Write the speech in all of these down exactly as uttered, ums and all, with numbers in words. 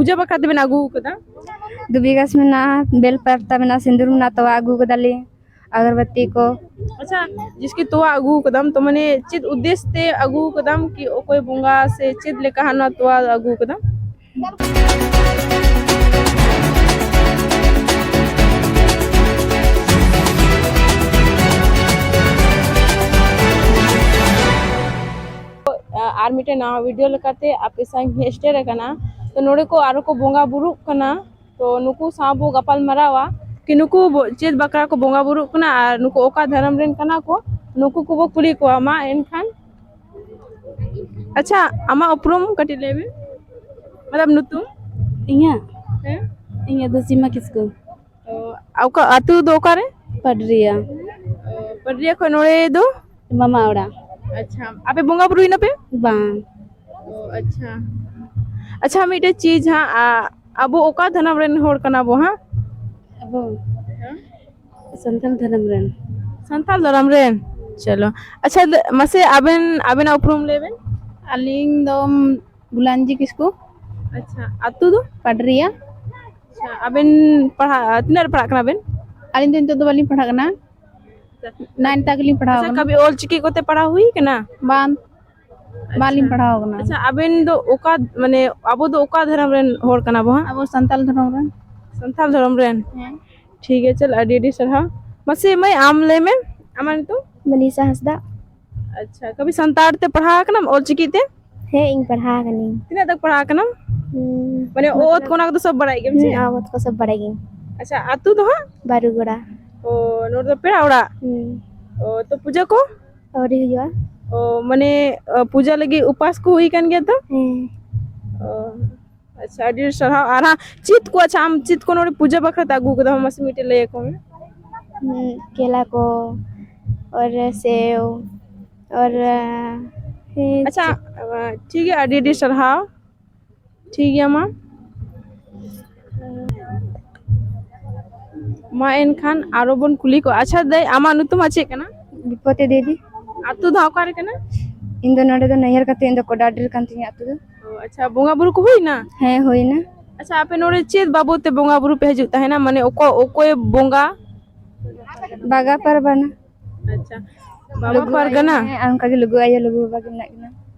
ᱯᱩᱡᱟᱹ ᱵᱟᱠᱷᱨᱟ ᱛᱮᱵᱮᱱ ᱟᱹᱜᱩ ᱟᱠᱟᱫᱟ? ᱫᱷᱩᱵᱤ ᱜᱷᱟᱥ ᱢᱮᱱᱟᱜᱼᱟ, ᱵᱮᱞ ᱯᱟᱛᱟ ᱢᱮᱱᱟᱜᱼᱟ, ᱥᱤᱸᱫᱩᱨ ᱢᱮᱱᱟᱜᱼᱟ, ᱛᱚᱣᱟ ᱟᱹᱜᱩ ᱠᱟᱫᱟᱞᱤᱧ, ᱟᱜᱚᱨᱵᱟᱹᱛᱤ ᱠᱚ᱾ ᱟᱪᱪᱷᱟ, ᱡᱤᱥᱠᱤ ᱛᱚᱣᱟ ᱟᱹᱜᱩ ᱠᱟᱫᱟᱢ, ᱛᱚ ᱢᱟᱱᱮ ᱪᱮᱫ ᱩᱫᱽᱫᱮᱥ ᱛᱮ ᱟᱹᱜᱩ ᱠᱟᱫᱟᱢ, ᱠᱤ ᱚᱠᱚᱭ ᱵᱚᱸᱜᱟ ᱥᱮ ᱪᱮᱫ ᱞᱮᱠᱟ ᱦᱟᱸᱜ ᱱᱚᱣᱟ ᱛᱚᱣᱟ ᱟᱹᱜᱩ ᱠᱟᱫᱟᱢ? ᱟᱨ ᱢᱤᱫᱴᱮᱱ ᱱᱟᱣᱟ ᱵᱷᱤᱰᱤᱭᱳ ᱞᱮᱠᱟᱛᱮ ᱟᱯᱮ ᱥᱟᱶ ᱤᱧ ᱦᱮᱡ ᱥᱮᱴᱮᱨ ᱟᱠᱟᱱᱟ᱾ ᱛᱚ ᱱᱚᱰᱮ ᱠᱚ ᱟᱨᱚ ᱠᱚ ᱵᱚᱸᱜᱟ ᱵᱩᱨᱩᱜ ᱠᱟᱱᱟ, ᱛᱚ ᱱᱩᱠᱩ ᱥᱟᱶ ᱵᱚ ᱜᱟᱯᱟᱞ ᱢᱟᱨᱟᱣᱟ ᱠᱤ ᱱᱩᱠᱩ ᱵᱚ-, ᱪᱮᱫ ᱵᱟᱠᱷᱨᱟ ᱠᱚ ᱵᱚᱸᱜᱟ ᱵᱩᱨᱩᱜ ᱠᱟᱱᱟ ᱟᱨ ᱱᱩᱠᱩ ᱚᱠᱟ ᱫᱷᱚᱨᱚᱢ ᱨᱮᱱ ᱠᱟᱱᱟ ᱠᱚ, ᱱᱩᱠᱩ ᱠᱚᱵᱚ ᱠᱩᱞᱤ ᱠᱚᱣᱟ᱾ ᱢᱟ ᱮᱱᱠᱷᱟᱱ, ᱟᱪᱪᱷᱟ, ᱟᱢᱟᱜ ᱩᱯᱨᱩᱢ ᱠᱟᱹᱴᱤᱡ ᱞᱟᱹᱭ ᱢᱮ, ᱢᱚᱛᱞᱚᱵ ᱧᱩᱛᱩᱢ᱾ ᱤᱧᱟᱹᱜ? ᱦᱮᱸ? ᱤᱧᱟᱹᱜ ᱫᱚ ᱥᱤᱢᱟ ᱠᱤᱥᱠᱩ᱾ ᱚ, ᱚᱠᱟ ᱟᱹᱛᱩ ᱫᱚ ᱚᱠᱟᱨᱮ? ᱯᱟᱰᱨᱤᱭᱟ᱾ ᱚ, ᱯᱟᱰᱨᱤᱭᱟ ᱠᱷᱚᱱ ᱱᱚᱰᱮ ᱫᱚ? ᱢᱟᱢᱟ ᱚᱲᱟᱜ᱾ ᱟᱪᱪᱷᱟ, ᱟᱯᱮ ᱵᱚᱸᱜᱟ ᱵᱩᱨᱩᱭ ᱱᱟᱯᱮ? ᱵᱟᱝ᱾ ᱚ, ᱟᱪᱪᱷᱟ᱾ ᱟᱪᱪᱷᱟ, ᱢᱤᱫᱴᱮᱡ ᱪᱤᱡᱽ ᱦᱟᱸᱜ, ᱟ-, ᱟᱵᱚ ᱚᱠᱟ ᱫᱷᱚᱨᱚᱢ ᱨᱮᱱ ᱦᱚᱲ ᱠᱟᱱᱟ ᱵᱚ ᱦᱟᱸᱜ? ᱟᱵᱚ ᱥᱟᱱᱛᱟᱲ ᱫᱷᱚᱨᱚᱢ ᱨᱮᱱ᱾ ᱥᱟᱱᱛᱟᱲ ᱫᱷᱚᱨᱚᱢ ᱨᱮᱱ? ᱪᱚᱞᱚ᱾ ᱟᱪᱪᱷᱟ, ᱞᱟᱹ-, ᱢᱟᱥᱮ ᱟᱵᱮᱱ, ᱟᱵᱮᱱᱟᱜ ᱩᱯᱨᱩᱢ ᱞᱟᱹᱭ ᱵᱮᱱ᱾ ᱟᱹᱞᱤᱧ ᱫᱚ ᱵᱩᱞᱟᱱᱡᱤ ᱠᱤᱥᱠᱩ᱾ ᱟᱪᱪᱷᱟ, ᱟᱹᱛᱩ ᱫᱚ? ᱯᱟᱰᱨᱤᱭᱟ᱾ ᱟᱪᱪᱷᱟ, ᱟᱵᱮᱱ ᱯᱟᱲᱦᱟᱜ, ᱛᱤᱱᱟᱹᱜ ᱨᱮ ᱯᱟᱲᱦᱟᱜ ᱠᱟᱱᱟ ᱵᱮᱱ? ᱟᱹᱞᱤᱧ ᱫᱚ ᱱᱤᱛᱚᱜ ᱫᱚ ᱵᱟᱹᱞᱤᱧ ᱯᱟᱲᱦᱟᱜ ᱠᱟᱱᱟ᱾ ᱱᱟᱭᱤᱱ ᱛᱟᱠ ᱞᱤᱧ ᱯᱟᱲᱦᱟᱣ ᱟᱪᱪᱷᱟ, ᱠᱟᱱᱟ᱾ ᱠᱟᱹᱵᱤ ᱚᱞ ᱪᱤᱠᱤ ᱠᱚᱛᱮ ᱯᱟᱲᱦᱟᱣ ᱦᱩᱭ ᱠᱟᱱᱟ? ᱵᱟᱝ, ᱵᱟᱹᱞᱤᱧ ᱟᱪᱪᱷᱟ᱾ ᱯᱟᱲᱦᱟᱣ ᱠᱟᱱᱟ᱾ ᱟᱪᱪᱷᱟ, ᱟᱵᱮᱱ ᱫᱚ ᱚᱠᱟ, ᱢᱟᱱᱮ, ᱟᱵᱚ ᱫᱚ ᱚᱠᱟ ᱫᱷᱚᱨᱚᱢ ᱨᱮᱱ ᱦᱚᱲ ᱠᱟᱱᱟ ᱵᱚ ᱦᱟᱸᱜ? ᱟᱵᱚ ᱥᱟᱱᱛᱟᱞ ᱫᱷᱚᱨᱚᱢ ᱨᱮᱱ᱾ ᱥᱟᱱᱛᱟᱞ ᱫᱷᱚᱨᱚᱢ ᱨᱮᱱ? ᱦᱮᱸ᱾ ᱴᱷᱤᱠ ᱜᱮᱭᱟ, ᱪᱚᱞ, ᱟᱹᱰᱤ ᱟᱹᱰᱤ ᱥᱟᱨᱦᱟᱣ᱾ ᱢᱟᱥᱮ ᱢᱟᱹᱭ, ᱟᱢ ᱞᱟᱹᱭ ᱢᱮ, ᱟᱢᱟᱜ ᱧᱩᱛᱩᱢ? ᱢᱚᱱᱤᱥᱟ ᱦᱟᱸᱥᱫᱟ᱾ ᱟᱪᱪᱷᱟ, ᱠᱟᱹᱵᱤ ᱥᱟᱱᱛᱟᱲ ᱛᱮ ᱯᱟᱲᱦᱟᱣ ᱠᱟᱱᱟᱢ, ᱚᱞ ᱪᱤᱠᱤ ᱛᱮ? ᱦᱮᱸ, ᱤᱧ ᱯᱟᱲᱦᱟᱣ ᱠᱟᱹᱱᱟᱹᱧ᱾ ᱛᱤᱱᱟᱹᱜ ᱛᱟᱠ ᱯᱟᱲᱦᱟᱣ ᱠᱟᱱᱟᱢ? ᱦᱩᱸ, ᱢᱟᱱᱮ, ᱚᱛ ᱢᱚᱛᱞᱚᱵ, ᱠᱚ, ᱚᱱᱟ ᱠᱚᱫᱚ ᱥᱚᱵ ᱵᱟᱲᱟᱭ ᱜᱮᱭᱟᱢ ᱪᱮ? ᱦᱩᱸ, ᱚᱛ ᱠᱚ ᱥᱚᱵ ᱵᱟᱲᱟᱭ ᱜᱤᱭᱟᱹᱧ᱾ ᱟᱪᱪᱷᱟ, ᱟᱹᱛᱩ ᱫᱚ ᱦᱟᱸᱜ? ᱵᱟᱨᱩᱜᱚᱲᱟ᱾ ᱚ, ᱱᱚᱰᱮ ᱫᱚ ᱯᱮᱲᱟ ᱚᱲᱟᱜ? ᱦᱩᱸ᱾ ᱚ, ᱛᱚ ᱯᱩᱡᱟᱹ ᱠᱚ? ᱟᱹᱣᱨᱤ ᱦᱩᱭᱩᱜᱼᱟ᱾ ᱚ, ᱢᱟᱱᱮ, ᱚ, ᱯᱩᱡᱟᱹ ᱞᱟᱹᱜᱤᱫ ᱩᱯᱟᱥ ᱠᱚ ᱦᱩᱭ ᱠᱟᱱ ᱜᱮᱭᱟ ᱛᱚ? ᱦᱮᱸ᱾ ᱚ, ᱟᱪᱪᱷᱟ, ᱟᱹᱰᱤ ᱟᱹᱰᱤ ᱥᱟᱨᱦᱟᱣ᱾ ᱟᱨ ᱦᱟᱸᱜ ᱪᱮᱫ ᱠᱚ, ᱟᱪᱪᱷᱟ, ᱟᱢ ᱪᱮᱫ ᱠᱚ ᱱᱚᱰᱮ ᱯᱩᱡᱟᱹ ᱵᱟᱠᱷᱨᱟ ᱛᱮ ᱟᱹᱜᱩ ᱠᱟᱫᱟ, ᱢᱟᱥᱮ ᱢᱤᱫᱴᱮᱡ ᱞᱟᱹᱭ ᱟᱠᱚ ᱢᱮ᱾ ᱦᱩᱸ, ᱠᱮᱞᱟ ᱠᱚ, ᱟᱨ ᱥᱮᱣ, ᱟᱨ, ᱦᱮᱸ, ᱟᱪᱪᱷᱟ, ᱪᱮᱫ? ᱴᱷᱤᱠ ᱜᱮᱭᱟ, ᱟᱹᱰᱤ ᱟᱹᱰᱤ ᱥᱟᱨᱦᱟᱣ᱾ ᱴᱷᱤᱠ ᱜᱮᱭᱟ, ᱢᱟ᱾ ᱢᱟ ᱮᱱᱠᱷᱟᱱ ᱟᱨᱚ ᱵᱚᱱ ᱠᱩᱞᱤ ᱠᱚᱣᱟ᱾ ᱟᱪᱪᱷᱟ ᱫᱟᱹᱭ, ᱟᱢᱟᱜ ᱧᱩᱛᱩᱢ ᱟᱨ ᱪᱮᱫ ᱠᱟᱱᱟ? ᱵᱤᱯᱚᱛᱤ ᱫᱮᱵᱤ᱾ ᱟᱹᱛᱩ ᱫᱚ ᱚᱠᱟᱨᱮ ᱠᱟᱱᱟ? ᱤᱧ ᱫᱚ ᱱᱚᱰᱮ ᱫᱚ ᱱᱟᱹᱭᱦᱟᱹᱨ ᱠᱟᱛᱮ, ᱤᱧ ᱫᱚ ᱠᱚᱰᱟᱰᱤ ᱨᱮ ᱠᱟᱱ ᱛᱤᱧᱟ ᱟᱹᱛᱩ ᱫᱚ᱾ ᱚ, ᱟᱪᱪᱷᱟ, ᱵᱚᱸᱜᱟ ᱵᱩᱨᱩ ᱠᱚ ᱦᱩᱭᱱᱟ? ᱦᱮᱸ, ᱦᱩᱭᱱᱟ᱾ ᱟᱪᱪᱷᱟ, ᱟᱯᱮ ᱱᱚᱰᱮ ᱪᱮᱫ ᱵᱟᱵᱚᱛ ᱛᱮ ᱵᱚᱸᱜᱟ ᱵᱩᱨᱩ ᱯᱮ ᱦᱤᱡᱩᱜ ᱛᱟᱦᱮᱱᱟ? ᱢᱟᱱᱮ ᱚᱠᱚ-, ᱚᱠᱚᱭ ᱵᱚᱸᱜᱟ? ᱵᱟᱜᱟ ᱯᱟᱨᱵᱟᱱᱟ᱾ ᱟᱪᱪᱷᱟ, ᱵᱟᱵᱟ ᱞᱩᱜᱩ ᱯᱟᱨᱜᱟᱱᱟ? ᱟᱭᱳ, ᱦᱮᱸ, ᱚᱱᱠᱟ ᱜᱮ ᱞᱩᱜᱩ ᱟᱭᱳ, ᱞᱩᱜᱩ ᱵᱟᱵᱟ ᱜᱮ ᱢᱮᱱᱟᱜ ᱠᱤᱱᱟ᱾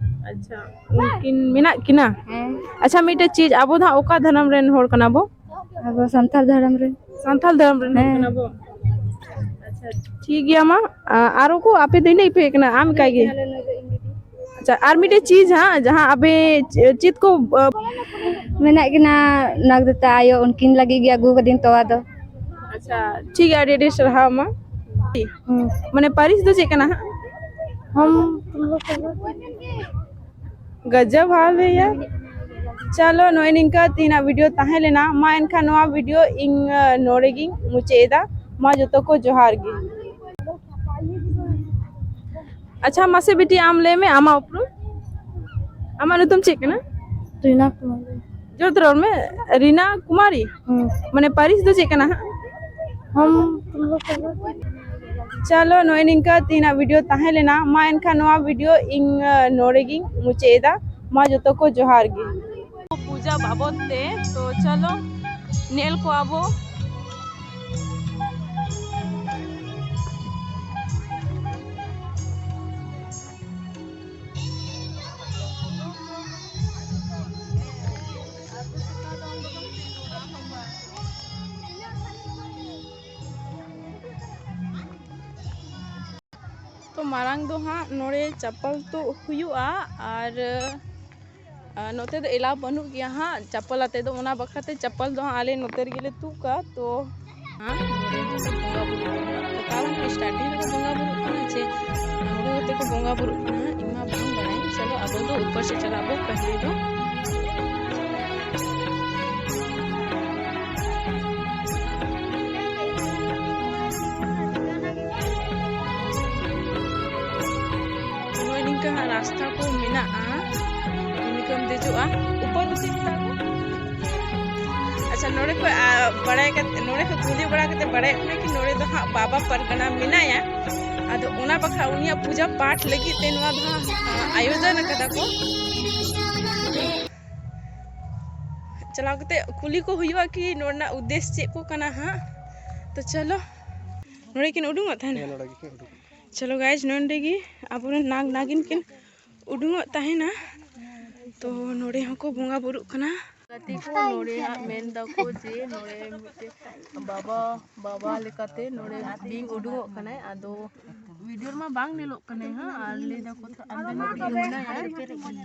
ᱟᱪᱪᱷᱟ, ᱩᱱᱠᱤᱱ ᱢᱮᱱᱟᱜ ᱠᱤᱱᱟ? ᱦᱮᱸ᱾ ᱟᱪᱪᱷᱟ, ᱢᱤᱫᱴᱮᱡ ᱪᱤᱡᱽ, ᱟᱵᱚ ᱫᱚ ᱦᱟᱸᱜ ᱚᱠᱟ ᱫᱷᱚᱨᱚᱢ ᱨᱮᱱ ᱦᱚᱲ ᱠᱟᱱᱟ ᱵᱚ? ᱟᱵᱚ ᱥᱟᱱᱛᱟᱲ ᱫᱷᱚᱨᱚᱢ ᱨᱮ᱾ ᱥᱟᱱᱛᱟᱲ ᱫᱷᱚᱨᱚᱢ ᱨᱮᱱ ᱦᱚᱲ ᱦᱮᱸ᱾ ᱠᱟᱱᱟ ᱵᱚ? ᱟᱪᱪᱷᱟ, ᱴᱷᱤᱠ ᱜᱮᱭᱟ ᱢᱟ᱾ ᱟ-, ᱟᱨᱚ ᱠᱚ ᱟᱯᱮ ᱫᱚ ᱤᱱᱟᱹᱜ ᱯᱮ ᱦᱮᱡ ᱠᱟᱱᱟ? ᱟᱢ ᱮᱠᱟᱭ ᱜᱮ? ᱟᱪᱪᱷᱟ, ᱟᱨ ᱢᱤᱫᱴᱮᱡ ᱪᱤᱡᱽ ᱦᱟᱸᱜ, ᱡᱟᱦᱟᱸ ᱟᱯᱮ ᱪ-, ᱪᱮᱫ ᱠᱚ, ᱟ, ᱢᱮᱱᱟᱜ ᱠᱤᱱᱟ ᱱᱟᱜᱽᱫᱮᱛᱟ ᱟᱭᱳ, ᱩᱱᱠᱤᱱ ᱞᱟᱹᱜᱤᱫ ᱜᱮ ᱟᱹᱜᱩ ᱠᱟᱹᱫᱟᱹᱧ ᱛᱚᱣᱟ ᱫᱚ᱾ ᱟᱪᱪᱷᱟ, ᱴᱷᱤᱠ ᱜᱮᱭᱟ, ᱟᱹᱰᱤ ᱟᱹᱰᱤ ᱥᱟᱨᱦᱟᱣ ᱢᱟ᱾ ᱦᱩᱸ᱾ ᱢᱟᱱᱮ ᱯᱟᱹᱨᱤᱥ ᱫᱚ ᱪᱮᱫ ᱠᱟᱱᱟ ᱦᱟᱸᱜ? ᱦᱚᱢ ᱜᱟᱡᱟᱵ ᱦᱟᱞ ᱦᱩᱭᱟ᱾ ᱪᱚᱞᱚ, ᱱᱚᱜᱼᱚᱭ ᱱᱤᱝᱠᱟ ᱛᱤᱦᱤᱧᱟᱜ ᱵᱷᱤᱰᱤᱭᱳ ᱛᱟᱦᱮᱸ ᱞᱮᱱᱟ᱾ ᱢᱟ ᱮᱱᱠᱷᱟᱱ ᱱᱚᱣᱟ ᱵᱷᱤᱰᱤᱭᱳ ᱤᱧ, ᱟ, ᱱᱚᱰᱮ ᱜᱤᱧ ᱢᱩᱪᱟᱹᱫ ᱮᱫᱟ᱾ ᱢᱟ ᱡᱚᱛᱚ ᱠᱚ ᱡᱚᱦᱟᱨ ᱜᱮ᱾ ᱟᱪᱪᱷᱟ, ᱢᱟᱥᱮ ᱵᱤᱴᱤ, ᱟᱢ ᱞᱟᱹᱭ ᱢᱮ, ᱟᱢᱟᱜ ᱩᱯᱨᱩᱢ? ᱟᱢᱟᱜ ᱧᱩᱛᱩᱢ ᱪᱮᱫ ᱠᱟᱱᱟ? ᱨᱤᱱᱟ ᱠᱩᱢᱟᱨᱤ᱾ ᱡᱳᱨ ᱛᱮ ᱨᱚᱲ ᱢᱮ, ᱨᱤᱱᱟ ᱠᱩᱢᱟᱨᱤ᱾ ᱦᱩᱸ᱾ ᱢᱟᱱᱮ ᱯᱟᱹᱨᱤᱥ ᱫᱚ ᱪᱮᱫ ᱠᱟᱱᱟ ᱦᱟᱸᱜ? ᱦᱚᱢ ᱪᱚᱞᱚ, ᱱᱚᱜᱼᱚᱭ ᱱᱤᱝᱠᱟ ᱛᱤᱦᱤᱧᱟᱜ ᱵᱷᱤᱰᱤᱭᱳ ᱛᱟᱦᱮᱸ ᱞᱮᱱᱟ᱾ ᱢᱟ ᱮᱱᱠᱷᱟᱱ ᱱᱚᱣᱟ ᱵᱷᱤᱰᱤᱭᱳ ᱤᱧ, ᱟ, ᱱᱚᱰᱮ ᱜᱤᱧ ᱢᱩᱪᱟᱹᱫ ᱮᱫᱟ᱾ ᱢᱟ ᱡᱚᱛᱚ ᱠᱚ ᱡᱚᱦᱟᱨ ᱜᱮ᱾ ᱯᱩᱡᱟ ᱵᱟᱵᱚᱫ ᱛᱮ, ᱛᱚ ᱪᱚᱞᱚ ᱧᱮᱞ ᱠᱚᱣᱟ ᱵᱚ᱾ ᱛᱚ ᱢᱟᱲᱟᱝ ᱫᱚ ᱦᱟᱸᱜ ᱱᱚᱰᱮ ᱪᱟᱯᱚᱞ ᱛᱩᱫ ᱦᱩᱭᱩᱜᱼᱟ, ᱟᱨ, ᱟᱨ ᱱᱚᱛᱮ ᱫᱚ ᱮᱞᱟᱣ ᱵᱟᱹᱱᱩᱜ ᱜᱮᱭᱟ ᱦᱟᱸᱜ ᱪᱟᱯᱚᱞ ᱟᱛᱮ ᱫᱚ, ᱚᱱᱟ ᱵᱟᱠᱷᱨᱟ ᱛᱮ ᱪᱟᱯᱚᱞ ᱫᱚ ᱦᱟᱸᱜ ᱟᱞᱮ ᱱᱚᱛᱮ ᱨᱮᱜᱮ ᱞᱮ ᱛᱩᱫ ᱠᱟᱜᱼᱟ᱾ ᱛᱚ ᱦᱟᱸᱜ ᱱᱚᱰᱮ ᱦᱚᱸ ᱵᱚᱸᱜᱟ ᱵᱩᱨᱩ ᱠᱟᱱᱟ᱾ ᱛᱚ ᱠᱟᱨᱚᱱ starting ᱨᱮᱠᱚ ᱵᱚᱸᱜᱟ ᱵᱩᱨᱩᱜ ᱠᱟᱱᱟ ᱡᱮ ᱦᱩᱲᱩ ᱟᱛᱮ ᱠᱚ ᱵᱚᱸᱜᱟ ᱵᱩᱨᱩᱜ ᱠᱟᱱᱟ, ᱤᱧ ᱢᱟ ᱵᱟᱝ ᱵᱟᱲᱟᱭ᱾ ᱪᱚᱞᱚ ᱟᱵᱚ ᱫᱚ ᱩᱯᱚᱨ ᱥᱮᱫ ᱪᱟᱞᱟᱜ ᱵᱚ ᱯᱟᱹᱦᱤᱞ ᱫᱚ᱾ ᱱᱚᱜᱼᱚᱭ ᱱᱤᱝᱠᱟᱹ ᱦᱟᱸᱜ ᱨᱟᱥᱛᱟ ᱠᱚ ᱢᱮᱱᱟᱜᱼᱟ, ᱱᱤᱝᱠᱟᱹᱢ ᱫᱮᱡᱚᱜᱼᱟ᱾ ᱩᱯᱚᱨ ᱫᱚ ᱪᱮᱫ ᱠᱟᱱᱟ? ᱟᱪᱪᱷᱟ, ᱱᱚᱰᱮ ᱠᱷᱚᱡ, ᱟ, ᱵᱟᱲᱟᱭ ᱠᱟᱛᱮ, ᱱᱚᱰᱮ ᱠᱷᱚᱡ ᱠᱩᱞᱤ ᱵᱟᱲᱟ ᱠᱟᱛᱮ ᱵᱟᱲᱟᱭᱚᱜ ᱠᱟᱱᱟ ᱠᱤ ᱱᱚᱰᱮ ᱫᱚ ᱦᱟᱸᱜ ᱵᱟᱵᱟ ᱯᱟᱨᱜᱟᱱᱟ ᱢᱮᱱᱟᱭᱟ᱾ ᱟᱫᱚ ᱚᱱᱟ ᱵᱟᱠᱷᱨᱟ ᱩᱱᱤᱭᱟᱜ ᱯᱩᱡᱟ ᱯᱟᱴ ᱞᱟᱹᱜᱤᱫ ᱛᱮ ᱱᱚᱣᱟ ᱫᱚ ᱦᱟᱸᱜ, ᱟ, ᱟᱭᱳᱡᱚᱱ ᱟᱠᱟᱫᱟ ᱠᱚ᱾ ᱪᱟᱞᱟᱣ ᱠᱟᱛᱮ ᱠᱩᱞᱤ ᱠᱚ ᱦᱩᱭᱩᱜᱼᱟ ᱠᱤ ᱱᱚᱰᱮᱱᱟᱜ ᱩᱫᱽᱫᱮᱥ ᱪᱮᱫ ᱠᱚ ᱠᱟᱱᱟ ᱦᱟᱸᱜ᱾ ᱛᱚ ᱪᱚᱞᱚ, ᱱᱚᱰᱮ ᱠᱤᱱ ᱩᱰᱩᱝᱚᱜ ᱛᱟᱦᱮᱱᱟ᱾ ᱦᱮᱸ, ᱱᱚᱰᱮ ᱜᱮᱠᱤᱱ ᱩᱰᱩᱠ᱾ ᱪᱚᱞᱚ ᱜᱟᱭᱡᱽ, ᱱᱚᱰᱮ ᱜᱮ ᱟᱵᱚᱨᱮᱱ ᱱᱟᱜᱽ ᱱᱟᱜᱤᱱ ᱠᱤᱱ ᱩᱰᱩᱝᱚᱜ ᱛᱟᱦᱮᱱᱟ᱾ ᱛᱚ ᱱᱚᱰᱮ ᱦᱚᱸᱠᱚ ᱵᱚᱸᱜᱟ ᱵᱩᱨᱩᱜ ᱠᱟᱱᱟ᱾ ᱜᱟᱛᱮ ᱠᱚ ᱱᱚᱰᱮ ᱦᱟᱸᱜ ᱢᱮᱱ ᱫᱟᱠᱚ ᱡᱮ ᱱᱚᱰᱮ ᱢᱤᱫᱴᱮᱱ ᱵᱟᱵᱟ, ᱵᱟᱵᱟ ᱞᱮᱠᱟᱛᱮ ᱱᱚᱰᱮ ᱵᱤᱧ ᱩᱰᱩᱝᱚᱜ ᱠᱟᱱᱟᱭ᱾ ᱟᱫᱚ ᱵᱷᱤᱰᱤᱭᱳ ᱨᱮᱢᱟ ᱵᱟᱝ ᱧᱮᱞᱚᱜ ᱠᱟᱱᱟᱭ ᱦᱟᱸᱜ, ᱟᱨ ᱞᱟᱹᱭ ᱫᱟᱠᱚ ᱛᱚ ᱟᱸᱫᱷᱟ ᱧᱚᱜ ᱜᱮ ᱢᱮᱱᱟᱭᱟ᱾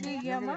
ᱴᱷᱤᱠ ᱜᱮᱭᱟ ᱢᱟ᱾